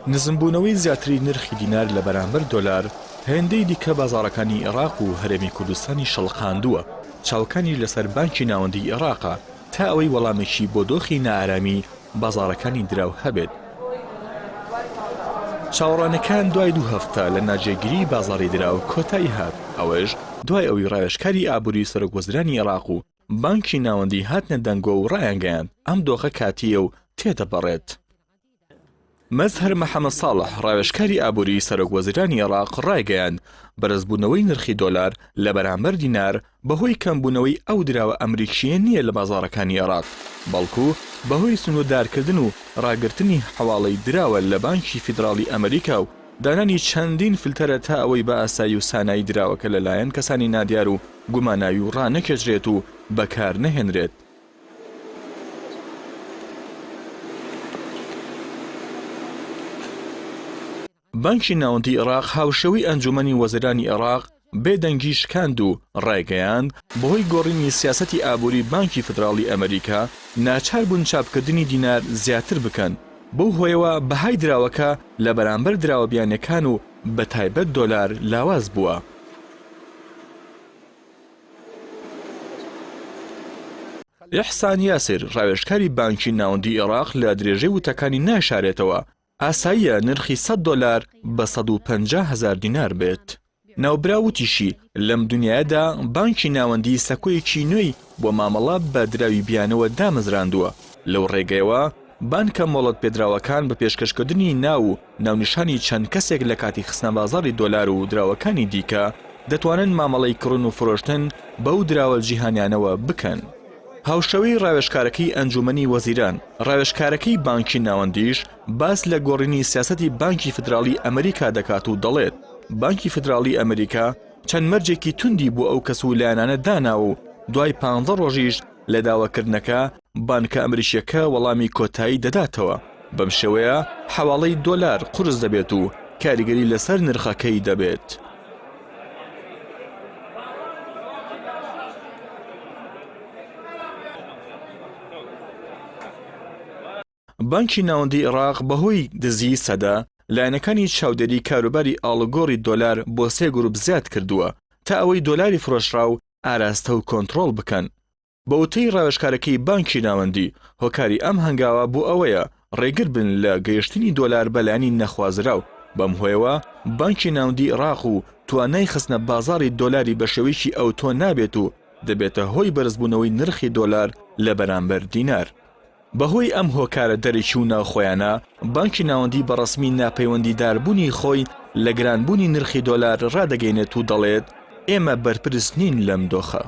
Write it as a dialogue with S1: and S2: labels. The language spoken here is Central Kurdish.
S1: نزمبوونەوەی زیاتری نرخی دینار لە بەرامبەر دۆلار، هێندەی دیکە بازاڕەکانی ئێراق و هەرێمی کوردستانی شڵەقاندووە، چاوەکانیش لەسەر بانکی ناوەندیی ئێراقە تا ئەوەی وەڵامێکی بۆ دۆخی نائارامی بازاڕەکانی دراو هەبێت. چاوەڕوانیەکان دوای دوو هەفتە لە ناجێگیریی بازاڕی دراو کۆتایی هات، ئەوەش دوای ئەوەی ڕاوێژکاری ئابووری سەرۆکوەزیرانی ئێراق و بانکی ناوەندی هاتنە دەنگۆ و ڕایانگەیاند، ئەم دۆخە کاتییە و تێدەپەڕێت. مەزهەر محەمەد ساڵح، ڕاوێژکاری ئابووریی سەرۆک وەزیرانی عێراق ڕایگەیاند، بەرزبوونەوەی نرخی دۆلار لە بەرامبەر دینار بەهۆی کەمبوونەوەی ئەو دراوە ئەمریکییە نییە لە بازاڕەکانی عێراق، بەڵکو بەهۆی سنووردارکردن و ڕاگرتنی حەواڵەی دراوە لە بانکی فیدراڵی ئەمریکا و دانانی چەندین فلتەرە تا ئەوەی بە ئاسایی و سانایی دراوەکە لەلایەن کەسانی نادیار و گوماناوی و ڕانەکێشرێت و بەکار نەهێنرێت. بانکی ناوەندیی عێراق هاوشێوەی ئەنجوومەنی وەزیرانی عێراق بێ دەنگی شکاند و ڕایگەیاند، بەهۆی گۆڕینی سیاسەتی ئابووری بانکی فیدراڵی ئەمریکا ناچار بوون چاپکردنی دینار زیاتر بکەن، بەو هۆیەوە بەهای دراوەکە لە بەرامبەر دراوە بیانیەکان و بەتایبەت دۆلار لاواز بووە. ئیحسان یاسر، ڕاوێژکاری بانکی ناوەندیی عێراق لە درێژەی وتەکانی نایشارێتەوە، ئاساییە نرخی 100 دۆلار بە 150 هەزار دینار بێت. ناوبراو وتیشی، لەم دونیایەدا بانکی ناوەندی سەکۆیەکی نوێی بۆ مامەڵە بە دراوی بیانەوە دامەزراندووە، لەو ڕێگەیەوە بانکە مۆڵەتپێدراوەکان بە پێشکەشکردنی ناو و ناونیشانی چەند کەسێک لە کاتی خستنەبازاڕی دۆلار و دراوەکانی دیکە دەتوانن مامەڵەی کڕین و فرۆشتن بەو دراوە جیهانیانەوە بکەن. هاوشێوەی ڕاوێژکارەکەی ئەنجوومەنی وەزیران، ڕاوێژکارەکەی بانکی ناوەندیش باس لە گۆڕینی سیاسەتی بانکی فیدراڵی ئەمریکا دەکات و دەڵێت، بانکی فیدراڵی ئەمریکا چەند مەرجێکی توندی بۆ ئەو کەس و لایەنانە داناوە و دوای پانزە ڕۆژیش لە داواکردنەکە بانکە ئەمریکییەکە وەڵامی کۆتایی دەداتەوە، بەم شێوەیە حەواڵەی دۆلار قورس دەبێت و کاریگەری لەسەر نرخەکەی دەبێت. بانکی ناوەندیی عێراق بەهۆی دزیی سەدە، لایەنەکانی چاودێری کاروباری ئاڵوگۆڕی دۆلار بۆ سێ گروپ زیاد کردووە تا ئەوەی دۆلاری فرۆشراو ئاراستە و کۆنتڕۆڵ بکەن. بە وتەی ڕاوێژکارەکەی بانکی ناوەندی، هۆکاری ئەم هەنگاوە بۆ ئەوەیە ڕێگر بن لە گەیشتنی دۆلار بە لایەنی نەخوازراو، بەم هۆیەوە بانکی ناوەندیی عێراق و توانای خستنە بازاڕی دۆلاری بە شێوەیەکی ئەوتۆ نابێت و دەبێتە هۆی بەرزبوونەوەی نرخی دۆلار لە بەرامبەر دینار. بەهۆی ئەم هۆکارە دەرەکی و ناوخۆیانە، بانکی ناوەندی بە ڕەسمی ناپەیوەندیداربوونی خۆی لە گرانبوونی نرخی دۆلار ڕادەگەینێت و دەڵێت، ئێمە بەرپرس نین لەم دۆخە.